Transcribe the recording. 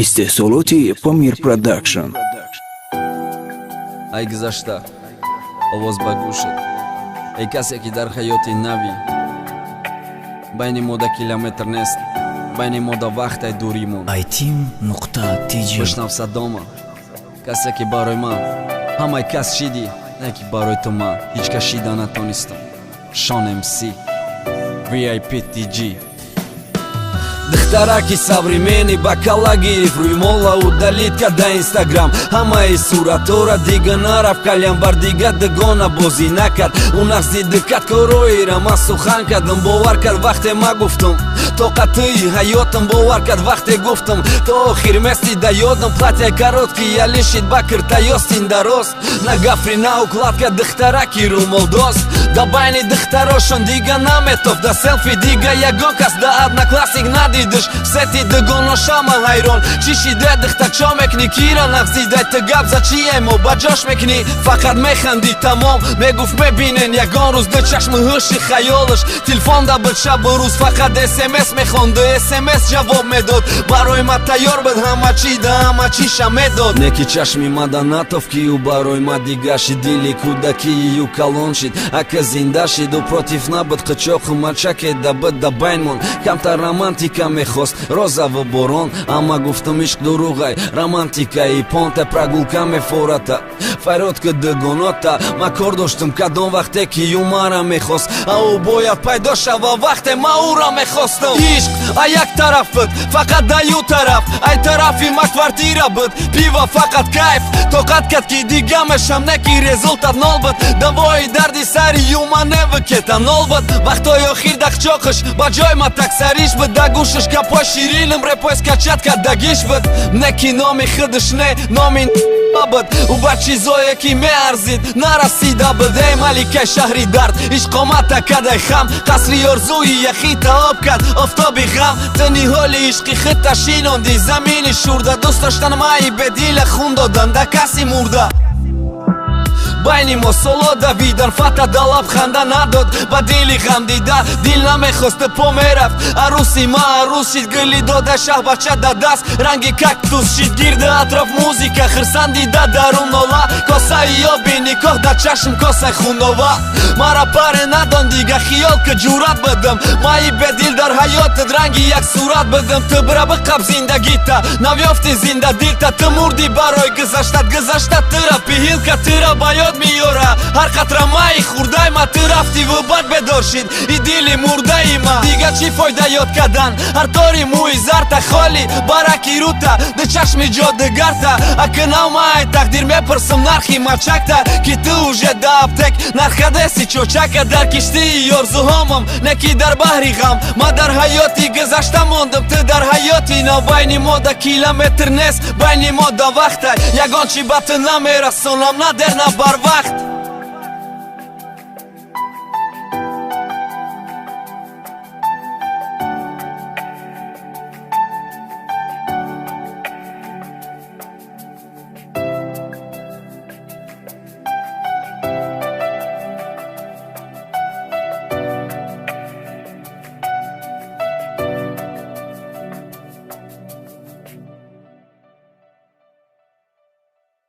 Истеҳсолоти Помир Продакшн. Ай гузашта, овоз ба гӯшат, эй касе, ки дар ҳаёти навӣ. Байни мо да километр нест, байни мо да вақтай дуримон. Айтим.tj. Бишнав садома, касе, ки барои ман ҳамаи кас шидӣ, не ки барои ту ман ҳеҷ кас шида натонистам. Шон МС, VIP TG. Духтараки современный ба кала гирифт рӯймола, удалить када Инстаграм ҳамаи суратора. Дига нарафт кальян бар, дига дугона бозӣ накард. Ӯ нағзи дикат короира ман сухан кардам, бовар кард, вақте ма гуфтам тоқатии ҳаётам, бовар кард, вақте гуфтам то охир мести да ёдам. Платья короткий ялишид ба киртаёстин дароз, на гафри, на укладка, духтараки рӯмолдоз. Да байни духтарошон дига наметофт, да селфи дига ягон кас да Одноклассник надидиш. Сети дугоношама ҳайрон, чӣ шиде, духтарчо мекунӣ, кира нағзидай? Ту гап за чиемо ба ҷош мекунӣ, фақат механдӣ, тамом. Мегуфт, мебинен ягон рӯз ду чашми ҳуши хаёлаш. Телефон да буд, шабу рӯз фақат СМС мехонду СМС ҷавоб медод. Барои ма тайёр буд ҳама чи, да ҳама чиша медод. Не ки чашми мада натофт, ки ӯ барои ма дига шид. Дили кӯдакии ӯ калон шид, ака зинда шид. Ӯ против набуд, қичоқу мачаке да буд да байнмон. Камтар романтика мехост, розаву борон. Амма гуфтам, ишқ дурӯғай, романтикаи понта. Прогулка мефората, фарёд ки дугонота. Ма кор доштам кадом вақте, ки ӯ мара мехост, а ӯ бояд пайдо шава вақте ма ӯра мехостам. Ишқ а як тараф буд, фақат да ю тараф, ай тарафи ма квартира буд, пиво, фақат кайф. Тоқат кард, ки дига мешам, не ки результат нол буд. Давои дарди сари юма неву кетанол буд. Вақтҳои охир дахчоқиш ба ҷой ма таксариш буд, да гӯшиш гапҳои ширинам репой скачать кардагиш буд. Не ки номи худаш, не номи буд, ӯ ба чизое, ки меарзид, нарасида буд. Эй маликаи шаҳри дард, ишқомата кадай хам, қасри орзуи яхита об кард офтоби ғам. Ту ниҳоли ишқи худта шинонди замини шурда, дӯст доштан майи бедила, хун додан да каси мурда. Байни мо соло давидан, фата да лаб ханда надод ба дили ғам дида. Дил намехост, по мерафт. Арӯси ма арӯс шид, гули дода шаҳбача да даст, ранги кактус шид. Гирди атроф музика, хирсан дида дарун нола, косаи оби никоҳ да чашм, косаи хунова. Мара паре надон дига, хиёл ки ҷурат бидам, майи бедил дар ҳаётат ранги як сурат бидам. Ту бира биқаб зиндагита, навёфти зинда дилта. Ту мурдӣ барои гузаштат, гузашта тура пиҳилка, тура ба ёд меёра ҳар қатра майи хурдай ма. Ту рафтиву бад бедор шид и дили мурдаи ма. Дига чӣ фойда ёд кардан ҳар тори мӯи зарта, холи бараки рута, ду чашми ҷодугарта? Акнав май тақдир мепурсам нархи мачакта, ки ту уже да аптек нархадеси чочака. Дар киштии орзуҳомам, не ки дар баҳри ғам. Ма дар ҳаёти гузашта мондам, ту дар ҳаёти нав. Байни мо да километр нест, байни мо да вақта. Ягон чи ба ту намерасонам, на дер, на барвақт.